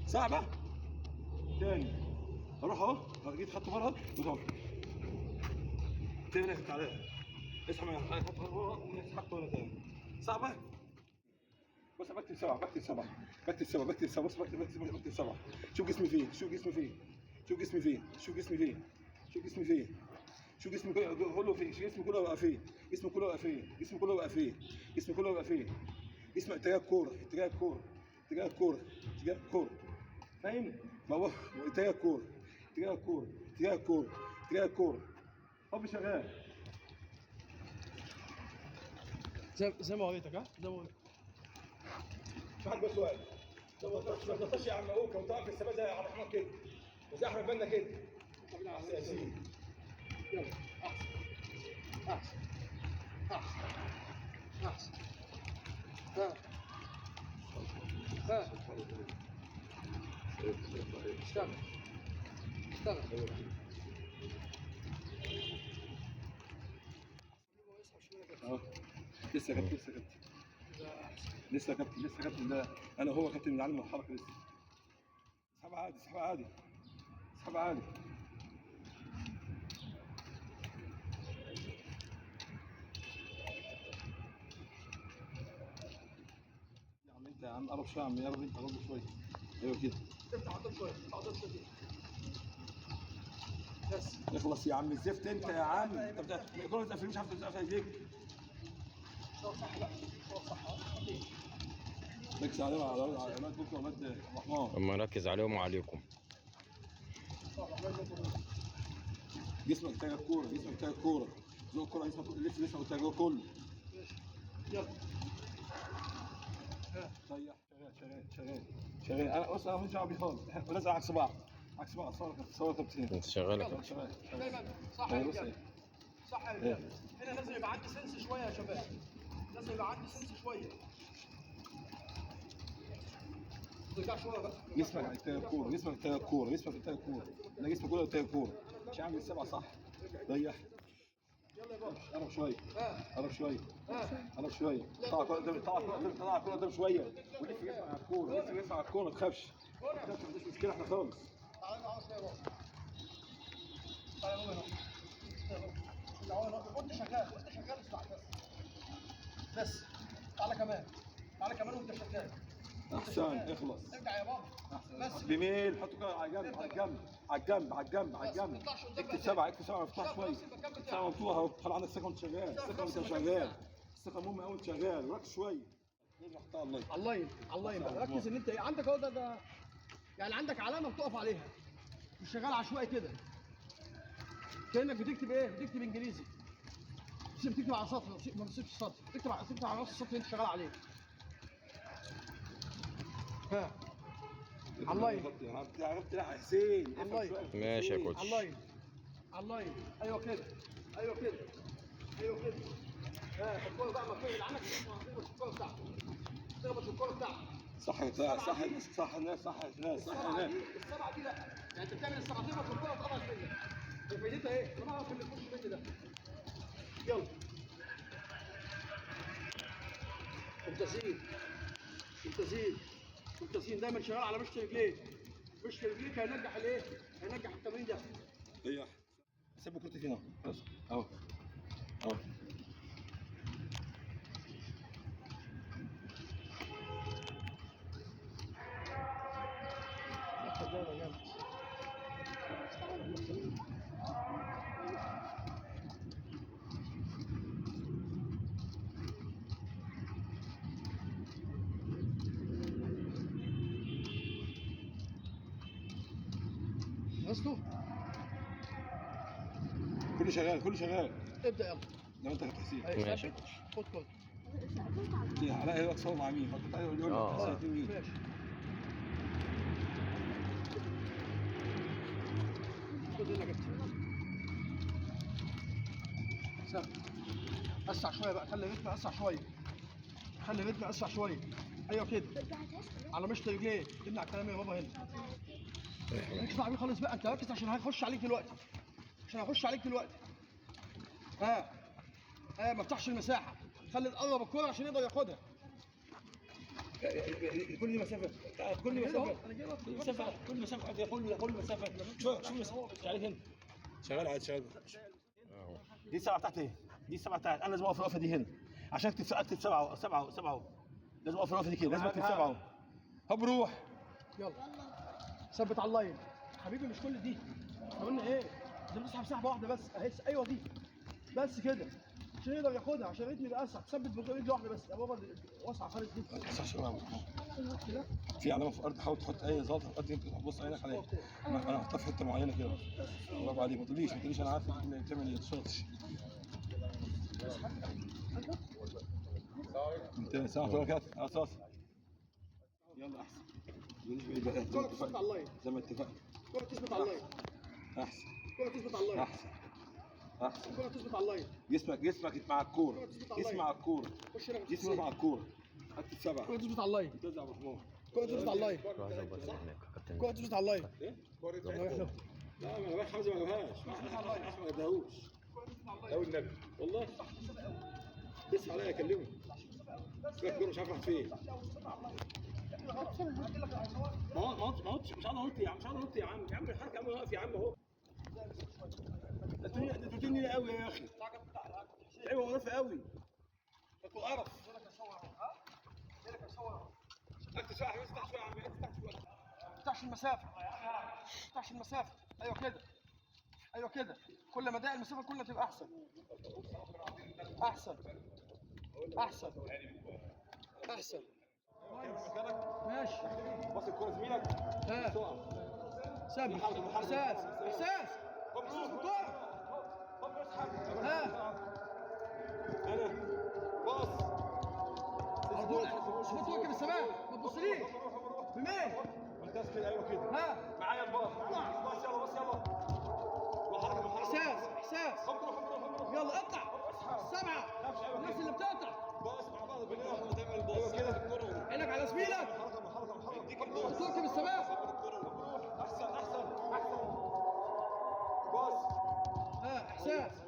صعبة. تاني اروح اهو، جيت خدت بره وتقف. تاني تعالى اسحب من خدت بره وسحبت ورا تاني. صعبة. بص بكتب 7 بكتب 7 بكتب 7 بكتب 7. بص بكتب 7. شوف جسمي فين، شوف جسمي فين، شوف جسمي فين، شوف جسمي فين، شوف جسمي فين، شوف جسمي كله فين، شوف جسمي كله بقى فين، جسمي كله بقى فين، جسمي كله بقى فين، جسمي كله بقى فين، جسمي اتجاه الكورة، اتجاه الكورة، اتجاه الكورة، اتجاه الكورة. فاهم؟ ما هو اتجاه الكورة، اتجاه الكورة، اتجاه الكورة، اتجاه الكورة. هوب شغال. زي ما وريتك. ها زي ما وريتك. في حد بس واقف. ما تنطش يا عم اوكا وتقف في السماء زي عبد الرحمن كده وزي احمد بنا كده. يلا احسن احسن احسن احسن. ها ها اشتغل اشتغل. لسه يا كابتن، لسه يا كابتن، لسه يا كابتن، لسه يا كابتن. ده انا هو كابتن بنعلم الحركة لسه. اسحب عادي، اسحب عادي، اسحب عادي. يا عم انت يا عم قرب شوية يا عم، قرب انت، قرب شوية. ايوه كده. افتح قدام شوية، افتح قدام شوية بس. اخلص يا عم الزفت انت يا عم. انت الكورة بتقفل، مش عارف تقفل رجليك. صح بقى، صح. ركز عليهم، على اولاد بكره، اولاد الرحمن. اما ركز عليهم وعليكم. جسمك اتجاه الكورة، جسمك اتجاه الكورة، زق الكورة، جسمك لف، جسمك اتجاه كله. يلا طيح. شغال شغال شغال شغال. انا بص انا ماليش دعوه بيه خالص، ولازق عكس بعض، عكس بعض. صور صور كابتن انت شغال يا كابتن. شغال دايما صح يا رجاله، صح يا رجاله. هنا لازم يبقى عندي sense شوية يا شباب، لازم يبقى عندي sense شوية. ترجع شوية بقى. جسمك على اتجاه الكورة، جسمك اتجاه الكورة، جسمك اتجاه الكورة. انا جسمي كله اتجاه الكورة. مش عامل السبعة صح. ريح. يلا يا بابا. قرب شوية، قرب شوية، قرب شوية. طلع كورة قدام، طلع كورة قدام، طلع كورة قدام شوية. ولف جسمك على الكورة، لف جسمك على الكورة، ما تخافش. ما تخافش، ما عنديش مشكلة احنا خالص. تعالى نقعد شوية يا بابا. تعالى يا بابا هنا. وانت شغال، وانت شغال اسمع بس. بس تعالى كمان، تعالى كمان وانت شغال. احسن اخلص. ارجع يا بابا. بس بميل، حطه كده على جنب، على الجنب، على الجنب، على الجنب، على الجنب. اكتب 7، اكتب 7 مفتوح شوية. 7 مفتوحة اهو. خلي عندك ثقة وانت شغال، ثقة وانت شغال، الثقة مهمة قوي وانت شغال. ركز شوية. لازم احطها على ال line، على ال line، على ال line بقى. ركز ان انت ايه عندك اهو. ده يعني عندك علامة بتقف عليها، مش شغال عشوائي كده. كانك بتكتب ايه؟ بتكتب انجليزي. بس بتكتب على سطر، ما بتسيبش سطر، بتكتب على نفس السطر اللي انت شغال عليه. ها على ال line. عرفت لا حسين. على ال line. ماشي يا coach. على ال line، على ال line. ايوه كده، ايوه كده، ايوه كده. ها الكورة بقى ما تبعد عنك، تخبط الكورة بتاعتك، تخبط الكورة بتاعتك. صح صح صح صح الناس، صح الناس، صح الناس. السبعة دي لا، يعني انت بتعمل السبعة تخبط الكورة وتقطعت منك. فايدتها ايه؟ انا بعرف اللي يخش مني ده. يلا ممتازين، ممتازين، ممتازين. دايما شغال على مشط رجليك، مشط رجليك هينجح الايه؟ هينجح التمرين ده. ريح. سيب كرتي فينا بس اهو اهو. خلصتوا؟ كله شغال، كله شغال. ابدا يلا. لو انت كابتن حسين. ماشي. خد كل. علاء هيقول لك صور مع مين؟ فكنت عايز يقول لك مين؟ ماشي. خد هنا يا كابتن. ثبت. اسرع شوية بقى، خلي الريتم اسرع شوية. خلي الريتم اسرع شوية. ايوه كده. على مشط رجليك، امنع الكلام يا بابا هنا. مالكش دعوه بيه خالص بقى، انت ركز عشان هيخش عليك دلوقتي. عشان هيخش عليك دلوقتي. ها ها ما افتحش المساحة، خلي تقرب الكورة عشان يقدر ياخدها. كل دي مسافة، كل مسافة، كل مسافة، كل مسافة، كل مسافة. شوف شوف شغال هنا، شغال عادي، شغال. دي 7 تحت ايه؟ دي 7 تحت. انا لازم اقف الوقفة دي هنا عشان اكتب 7 7 7. لازم اقف الوقفة دي كده، لازم اكتب 7. هب روح. يلا ثبت على ال line حبيبي. مش كل دي، احنا قلنا ايه؟ لازم تسحب سحبه واحدة بس اهي. ايوه دي بس كده عشان يقدر ياخدها، عشان الريتم يبقى اسرع. تثبت برجل واحدة بس يا بابا، واسعة خالص دي. في علامة في الارض، حاول تحط اي زلطه في الارض انت تبص عينك عليها. انا هحطها في حتة معينة كده. برافو عليك. ما تقوليش ما تقوليش، انا عارف انت بتعمل ايه. ما تشتغلش. انت ساعة وبركاته اساس. يلا احسن. الكره تثبت على ال line زي ما اتفقنا. الكره تثبت على ال line. احسن. الكره تثبت على ال line. احسن احسن. الكره تثبت على ال line. جسمك جسمك مع الكورة، جسمك مع الكورة، جسمك مع الكورة. اكتب 7. الكره تثبت على ال line. ممتاز يا ابو حمار. الكره تثبت على ال line. الكره تثبت على ال line. ايه؟ لا ما جابهاش حمزة، ما جابهاش، ما جابهوش. لو النبي والله لسه عليا اكلمه. الكورة مش عارف راحت فين. ما هو مش عارف انط يا عم، مش عارف انط يا عم، يا عم الحركة يا عم، واقف يا عم اهو. ده تني قوي يا اخي. ايوه واقف قوي. ده قرف. اكتب شوية، افتح شوية يا عم، افتح شوية. ما تفتحش المسافة، ما تفتحش المسافة. ايوه كده، ايوه كده. كل ما ضاق المسافة كل ما تبقى احسن احسن احسن احسن. ماشي. باص الكورة زميلك. ها ثبت. احساس احساس احساس بالكورة. ها انا باص على طول. شوف واكب السماء، ما تبصليش بمين. ممتاز كده. ايوه كده. ها معايا الباص، باص يلا، باص يلا. وحركه وحركه. احساس احساس. يلا اقطع. 7. الناس اللي بتقطع باص مع بعض بنلعب. ايوه كده. عينك على زميلك. حركة حركة حركة. تركب السماء. احسن احسن احسن. باص. ها احساس.